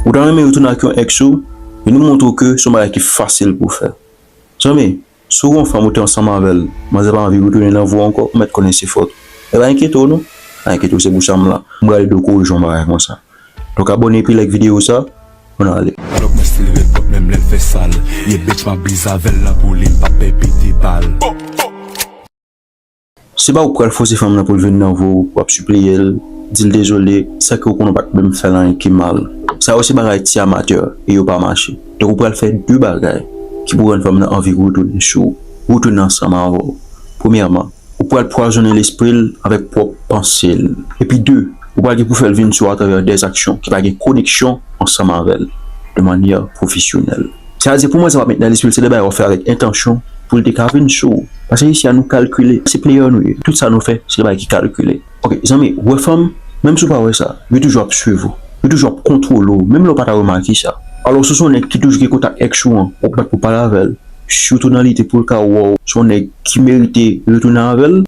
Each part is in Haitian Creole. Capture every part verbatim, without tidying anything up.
Ou ta renmen retounen ak yon ex ou, men nou montre w ke se yon bagay ki fasil pou w fè. Zanmi, si w gen yon fanm ou te ansanm avè l, manzè pa anvi retounen nan vi w ankò, ou mèt konnen se fòt ou. E pa enkyete w non, pa enkyete w, se pou sa m la. M prale ede w korije yon bagay konsa. Donk abòne epi like videyo sa, ann ale. Lòk mwen still red pwòp menm lè l fè sal. Ye bitch m ap bizave l nan pouli m p ap pè pete bal. Se pa ou k pral fòse fanm nan pou l vin nan vi w, w ap sipliye l, di l dezole, sa ke ou konnen w pa t menm fè l anyen ki mal. Sa yo se bagay ti amatè e yo pa mache. Donk ou pral fè de bagay ki pou rann fanm nan anvi retounen sou ou, retounen ansanm avè w. Premyèman, ou pral pwazonnen lespri l avèk pwòp panse l. Epi de, ou pral gen pou fè l vin sou atravè dèzaksyon ki pa gen koneksyon ansanm avè l de manyè pwofesyonèl. Sa vle di pou manzè pa met nan lespri l se de bagay w ap fè avèk entansyon pou l te ka vin sou ou. Paske isi a nou kalkile, se player nou ye. Tout sa nou fè, se de bagay ki kalkile. Ok, zanmi, ou wè fanm, menm si w pa wè sa, yo toujou ap swiv ou. Yo toujou ap kontwole w, menm lè w pa ta remake sa. Alò, si w se yon nèg ki toujou gen kontak ex ou an, w ap bat pou pale avè l, sitou nan lide pou l ka wè w se yon nèg ki merite retounen avè l,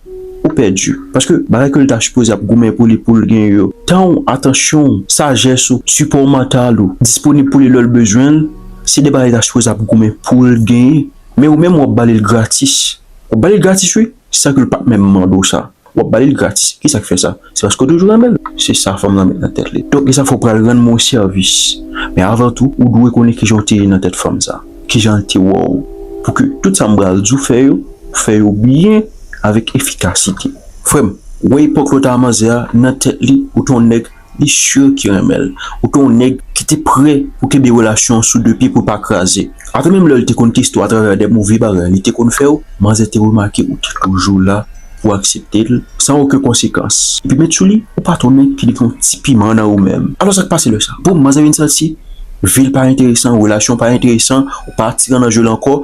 ou pèdi. Paske bagay ke l ta sipoze ap goumen pou li, pou l gen yo, tan w, atansyon w, sajès ou, sipò mantal ou, disponib pou li lè l bezwen l, se de bagay li ta sipoze ap goumen pou l genyen. Men ou menm w ap ba li l gratis. W ap ba li l gratis wi, san ke l pa t menm mande w sa. W ap ba li l gratis. Kisa k fè sa? Se paske w toujou renmen l. Se sa fanm nan met nan tèt li. Donk, e sa fè w pral rann mwen yon sèvis. Men avan tou, ou dwe konnen kijan w te ye nan tèt fanm sa. Kijan l te wè w. Pou ke tout sa m pral di w fè yo, ou fè yo byen, avèk efikasite. Frè m, ou wè epòk lòt a manzè a, nan tèt li, ou te yon nèg li si ki renmen l. Ou te yon nèg ki te prè pou kenbe relasyon an sou de pye pou l pa kraze. Atò menm lè l te konn teste w atravè de move bagay li te konn fè w, manzè te remake ou te toujou la pou aksepte l san okenn konsekans. Epi met sou li, ou pa t yon nèg ki te gen yon ti piman nan ou menm. Alò sa k pase lè sa? Boum, manzè vin santi vi l pa enteresan, relasyon pa enteresan, ou pa atiran nan je l ankò,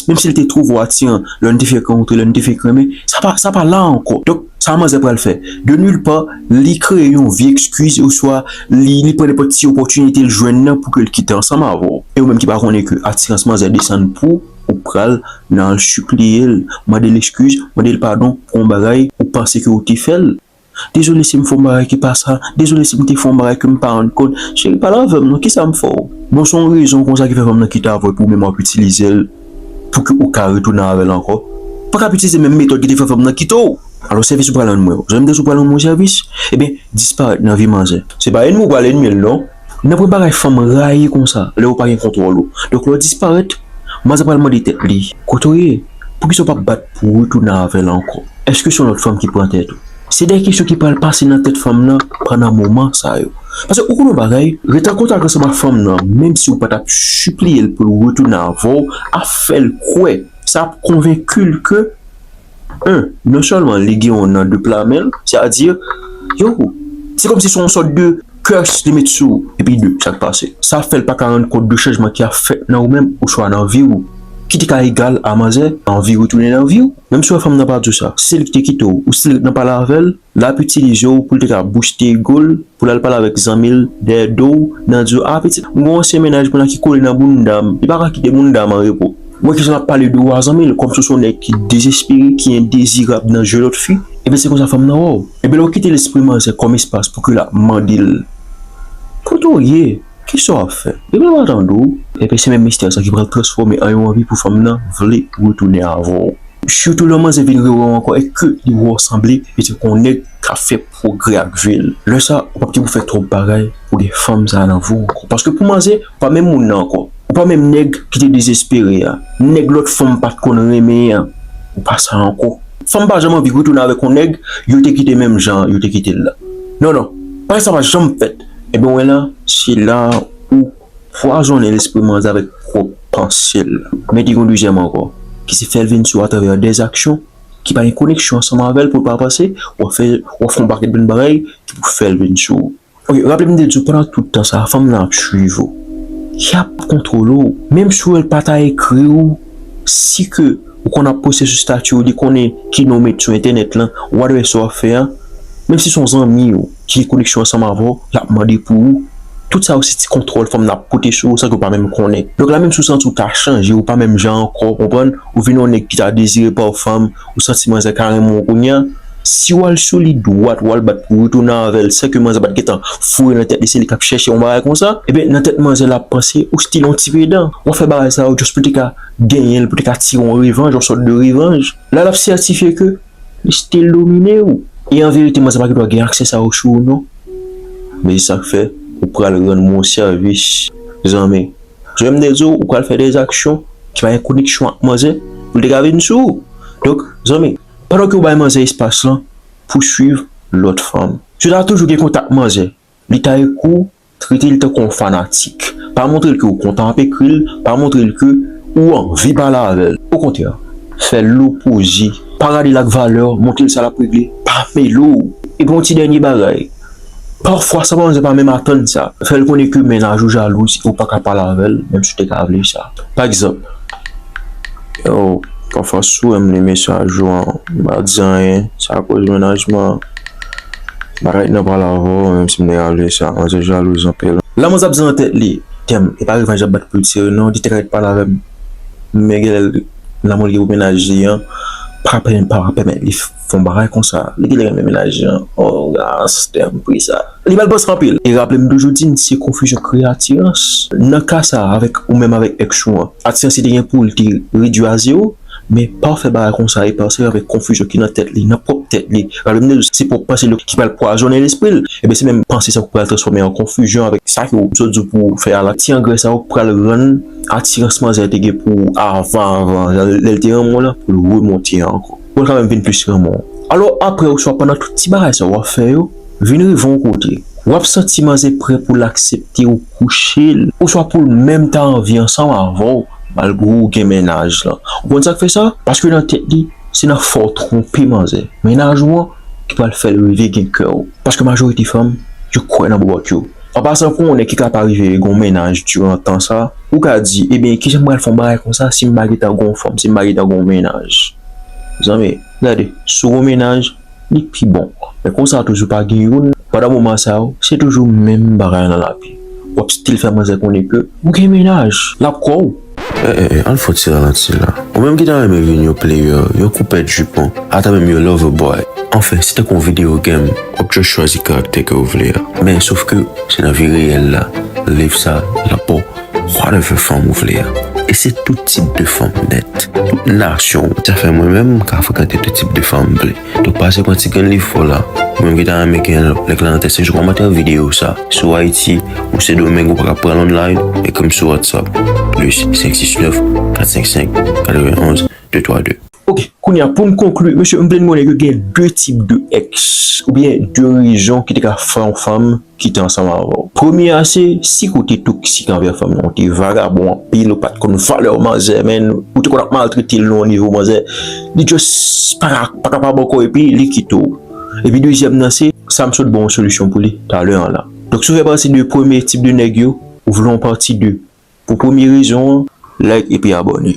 menm si l te twouve w atiran lè n te fèk rankontre, lè n te fèk renmen, sa pa, sa pa la ankò. Donk, sa manzè pral fè? De nulle part, li kreye yon vye ekskiz oswa li, li pran nenpòt ti opòtinite l jwenn nan pou ke l kite ansanm avè w. E ou menm ki pa konnen ke atirans manzè desann pou ou pral nan al sipliye l, mande l ekskiz, mande l padon pou yon bagay ou panse ke ou te fè l. Dezole si m fè yon bagay ki pa sa, dezole si m te fè yon bagay ke m pa rann kont. Cheri, pale avè m non, kisa m fè w? Bon, se yon rezon konsa ki fè fanm nan kite avè w epi ou menm w ap itilize l pou ke ou ka retounen avè l ankò. Pa ka ap itilize menm metòd ki te fè fanm nan kite w. Alò sèvis ou pral rann mwen yo. Zanmi m, si w pral rann mwen sèvis, ebyen, disparèt nan vi manzè. Se pa ènmi w pral ènmi l non. Nan pwen bagay fanm rayi konsa, lè ou pa gen kontwòl ou. Donk lè w disparèt, manzè pral mande tèt li, kote w ye? Poukisa w p ap bat pou w retounen avè l ankò? Èske se yon lòt fanm ki pran tèt ou? Se de kesyon ki pral pase nan tèt fanm nan pandan moman sa yo. Paske ou konn yon bagay, ret an kontak ansanm ak fanm nan, menm si ou pa t ap sipliye l pou l retounen avè w, ap fè l kwè, sa ap konvenki l ke, en, non sèlman li gen w nan de pla men l, sètadi, yo, se kòmsi se yon sòt de curse li met sou ou. Epi de, sa k pase? Sa fè l pa ka rann kont de chanjman ki ap fèt nan ou menm oswa nan vi w, ki te ka egal a manzè anvi retounen nan vi w. Menm si w wè fanm nan pa di w sa, si se li ki te kite w, ou still ret nan pale avè l, l ap itilize w pou l te ka booste ego l, pou l al pale avèk zanmi l dèyè do w, nan di yo, "Ah, pitit, m gen yon ansyen mennaj mwen la ki kole nan bounda m, li pa ka kite bounda m an repo." Ou wè kijan l ap pale de ou a zanmi l, kòmsi w se yon nèg ki dezespere, ki endezirab nan je lòt fi. Ebyen, se konsa fanm nan wè w. Ebyen, lè w kite lespri manzè kòm espas pou ke l ap mande l, "Kote w ye? Kisa w ap fè?" Ebyen, l pa tande w. Ebyen, se menm mistè sa ki pral transfòme an yon anvi pou fanm nan vle retounen avè w. Sitou lè manzè vin rewè w ankò, e ke li wè w sanble, li se kon nèg k ap fè pwogrè ak vi l. Lè sa, ou p ap gen pou fè twòp bagay pou gen fanm sa nan vi w ankò. Paske pou manzè, ou pa menm moun nan ankò. Ou pa menm nèg ki te dezespere a. Nèg lòt fanm pa t konn renmen an. Ou pa sa ankò. Fanm pa janm anvi retounen avèk yon nèg yo te kite menm jan yo te kite l la. Non, non. Bagay sa pa janm fèt. Ebyen, w wè la, se la ou pwazonnen lespri manzè avèk pwòp panse l. Men te gen yon dezyèm ankò, ki se fè l vin sou atravè dèzaksyon, ki pa gen koneksyon ansanm avè l pou l pa panse, w ap fè, w ap fè yon pakèt bann bagay ki pou fè l vin sou ou. Ok, raple m te di w pandan tout tan sa a, fanm nan ap swiv ou. Y ap kontwole w. Menm si w wè l pa ta ekri w, si ke ou konn ap poste sou estati w, li konnen ki non w met sou entènèt lan, whatever sa w ap fè a, menm si se yon zanmi w ki gen koneksyon ansanm avè w, l ap mande pou ou. Tout sa yo se ti kontwòl fanm nan ap pote sou ou san ke w pa menm konnen. Donk la menm si w santi w ta chanje, ou pa menm jan ankò, w konprann, ou vin yon nèg ki ta dezire pa w fanm, ou santi manzè ka renmen w kounye a, Si w al sou li dwat, w al bat pou retounen avè l san ke manzè pa t gentan foure nan tèt li se li k ap chèche yon bagay konsa, ebyen, nan tèt manzè l ap panse ou still yon ti pedan. W ap fè bagay sa yo just pou l te ka genyen l, pou l te ka tire yon revanj, yon sòt de revanj. La, l ap sètifye ke li still domine w. E an verite, manzè pa gen dwa gen aksè sa yo sou ou non. Men se sa k fè ou pral rann mwen yon sèvis, zanmi. Zanmi m te di w, ou pral fè de aksyon ki pa gen koneksyon ak manzè pou l te ka vin sou ou. Donk, zanmi, pandan ke w bay manzè espas lan, pouswiv lòt fanm. Si w ta toujou gen kontak manzè, li ta ekou trete l tankou yon fanatik. Pa montre l ke w kontan ap ekri l, pa montre l ke ou anvi pale avè l. Okontrè, fè l lopoze. Pa gade l ak valè, montre l sa l ap regle, pa mele w. Epi yon ti dènye bagay, pafwa sa manzè pa menm atann sa, fè l konnen ke mennaj ou jalou si ou pa ka pale avè l, menm si w te ka vle sa. Pa egzanp, yo, pafwa si w wè m li mesaj ou an, m pa di anyen, sa akoz mennaj mwen bagay nan pale avè w, menm si m te ka vle sa, manzè jalouz anpil. La manzè ap di nan tèt li, damn, e pa revanj l ap bat pou l tire non, li te ka ret pale avè m. Men genlè lanmou li gen pou mennaj li an pa pèmèt, pa pèmèt li fè yon bagay konsa. Li genlè renmen mennaj li an. Oh, gas, damn, pou sa. Li mal panse anpil. E raple m toujou di n se konfizyon kreye atirans. Nan ka sa, avèk ou menm avèk èks ou an, atirans li te gen pou l te redwi a zewo, men pa fè bagay konsa e pase avèk konfizyon ki nan tèt li, nan pwòp tèt li. Raple m toujou, se pwòp panse li ki pral pwazonnen lespri l. Ebyen, se menm panse sa k pral transfòme an konfizyon avèk sa ke w sot di w pou w fè a la. Ti angrè sa yo pral rann atirans manzè te gen pou ou avan, avan, lè l te renmen w lan, pou l remonte ankò. Pou l kanmenm vin plis renmen w. Alò, apre, oswa pandan tout ti bagay sa yo w ap fè yo, vin rive yon kote, w ap santi manzè prè pou l aksepte ou kouche l, oswa pou l menm ta anvi ansanm avè w, malgre w gen mennaj lan. Ou konn sa k fè sa? Paske nan tèt li, se nan fè w twonpe manzè. Mennaj ou an ki pral fè l rive gen kè w. Paske majorite fanm, yo kwè nan bòbòt yo. An pasan, pou yon nèg ki ka pa rive gen yon mennaj diran tan sa, ou ka di, ebyen, kijan m pral fè yon bagay konsa si m pa gentan gen yon fanm, si m pa gentan gen yon mennaj? Zanmi, gade, si w gen yon mennaj, li pi bon. Men konsa toujou pa gen youn, pandan moman sa yo, se toujou menm bagay nan lavi. W ap still fè manzè konnen ke ou gen mennaj, l ap kwè w. Eh, eh, eh, ann fè yon ti ralanti la. Ou menm ki ta renmen vin yon player, yon koupèt jipon, ata menm yon lover boy. Anfen, se tankou yon video game, w ap just chwazi karaktè ke w vle a. Men, sof ke, se nan vi reyèl la, live sa, l ap ba w whatever fanm ou vle a. E se tout tip de fanm nèt. Tout nasyon. Sa fè mwen menm, m ka frekante tout tip de fanm m vle. Donk, pase pran ti grenn liv pa w la. Ou menm ki ta renmen gen link lan nan tèks deskripsyon kòmantè videyo sa. Si w Ayiti, ou Sendomeng, ou pa ka pran l online, ekri m sou WhatsApp. Plis senk sis nèf, kat senk senk, katrevenn onz, de twa de. Ok, kounye a, pou n konkli, mesye, m vle n konnen ke gen de tip de èks, oubyen de rezon ki te ka fè yon fanm kite ansanm avè w. Premye a se, si ke w te toksik anvè fanm nan, w te vagabon anpil, ou pa t konn valè manzè, men, ou te konn ap maltrete l nan yon nivo manzè, li just pa ka, pa ka pa ba w kò epi li kite w. Epi dezyèm nan se, sa m sot ba w yon solisyon pou li talè an la. Donk, si w fè pati de premye tip de nèg yo, ou vle yon pati de, pou premye rezon an, like epi abòne.